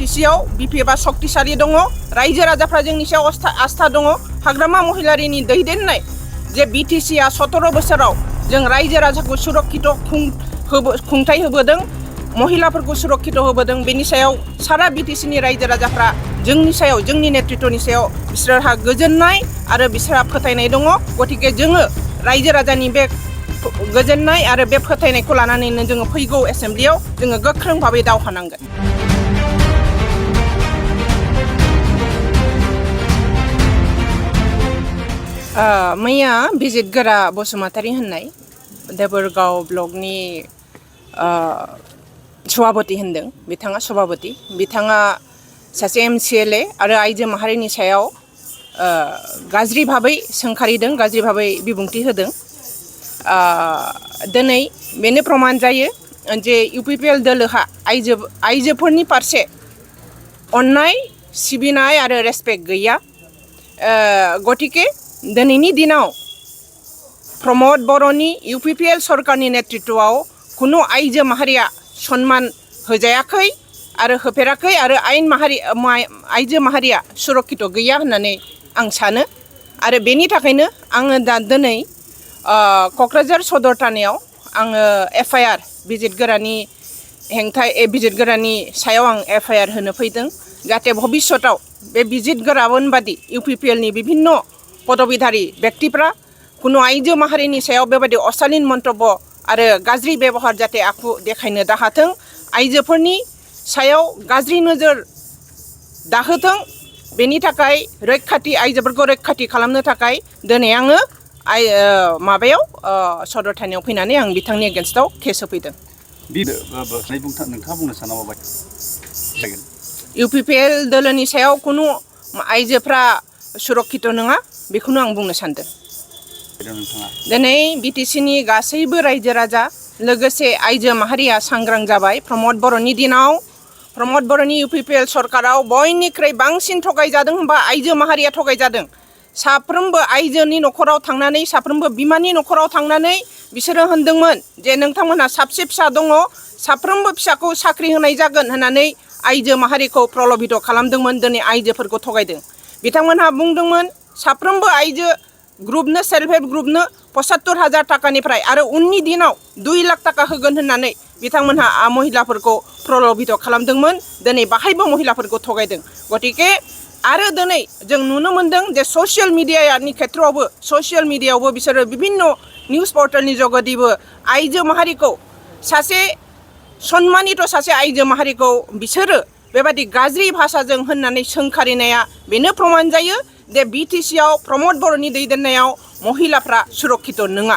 बिटिसियाव बिपिएफआ सक्तिशालि दङ रायजो राजाफ्रा जोंनि सायाव आस्था दङ हाग्रामा महिलारिनि दैदेननाय जे बिटिसिआ 17 बोसोराव जों रायजो राजाखौ सुरक्षित खुंथाय होबोदों महिलाफोरखौ सुरक्षित होबोदों बेनि सायाव सारा बिटिसिनि रायजो राजाफ्रा जोंनि सायाव जोंनि नेतृत्वनि सायाव बिसोरहा गोजोननाय आरो बिसोरहा फोथायनाय दङ गतिके जोङो रायजो राजानि बे गोजोननाय आरो बे फोथायनायखौ लानानैनो जोङो फैगौ एसेम्ब्लियाव जोङो गोख्रों भाबै दावहा नांगोन मैया बिजितगोरा बसुमतारी होननाय देबोरगाव ब्लकनि सभापति होनदों बिथाङा सभापति बिथाङा सासे एमसिएलए आरो आइजो माहारिनि सायाव गाज्रि भाबै सोंखारिदों गाज्रि भाबै बिबुंथि होदों दिनै बेनो प्रमान जायो जे इउपिपिएल दोलोहा आइजोफोरनि फारसे अननाय सिबिनाय आरो रेसपेक्ट गैया गतिके दिनैनि दिनाव प्रमद बर'नि इउपिपिएल सरकारनि नेतृत्वआव कुनु आइजो माहारिया सन्मान होजायाखै आरो होफेराखै आरो आइजो माहारिया सुरक्षित गैया होननानै आं सानो आरो बेनि थाखायनो आङो दा दिनै क'क्राझार सदर थानायाव आङो एफआइआर बिजितगोरानि सायाव आं एफआइआर होनो फैदों जाहाथे भबिष्यताव बे बिजितगोरामोन बादि इउपिपिएलनि विभिन्न पदवीधारी व्यक्तिफ्रा कुनु आइजो माहारिनि सायाव बेबायदि अशालीन मन्तब्य आरो गाज्रि बेबहार जाहाथे आखु देखायनो दाहाथों आइजोफोरनि सायाव गाज्रि नोजोर दाहोथों बेनि थाखाय आइजोफोरखौ रैखाथि खालामनो थाखाय दिनै आङो माबायाव सदर थानायाव फैनानै आं बिथांनि एगेन्स्टआव केस होफैदों इउपिपिएल दोलोनि सायाव कुनु आइजोफ्रा सुरक्षित नङा बेखौनो आं बुंनो सानदों दिनै बिटिसिनि गासैबो रायजो राजा लोगोसे आइजो माहारिया सांग्रां जाबाय प्रमद बर'नि दिनाव प्रमद बर'नि इउपिपिएल सरकाराव बयनिख्रुइ बांसिन थगायजादों होनबा आइजो माहारिया थगायजादों साफ्रोमबो आइजोनि न'खराव थांनानै साफ्रोमबो बिमानि न'खराव थांनानै बिसोरो होनदोंमोन जे नोंथांमोनहा साबसे फिसा दङ साफ्रोमबो फिसाखौ साख्रि होनाय जागोन होननानै आइजो माहारिखौ प्रलबित खालामदोंमोन दिनै आइजोफोरखौ थगायदों बिथांमोनहा बुंदोंमोन साफ्रोमबो आइजो ग्रुपनो सेल्फ हेल्प ग्रुपनो 75,000 टाकानिफ्राय आरो उननि दिनाव 2 लाख टाका होगोन होननानै बिथांमोनहा महिलाफोरखौ प्रलबित खालामदोंमोन दिनै बाहायबो महिलाफोरखौ थगायदों गतिके आरो दिनै जों नुनो मोनदों जे ससियेल मिडियायावबो बिसोरो विभिन्न निउज पर्टेलनि जगेदिबो आइजो माहारिखौ सासे सन्मानित सासे आइजो माहारिखौ बिसोरो बेबायदि गाज्रि भाषाजों होननानै सोंखारिनाया बेनो प्रमान जायो जे बिटिसिआव प्रमद बर'नि दैदेननायाव महिलाफ्रा सुरक्षित नङा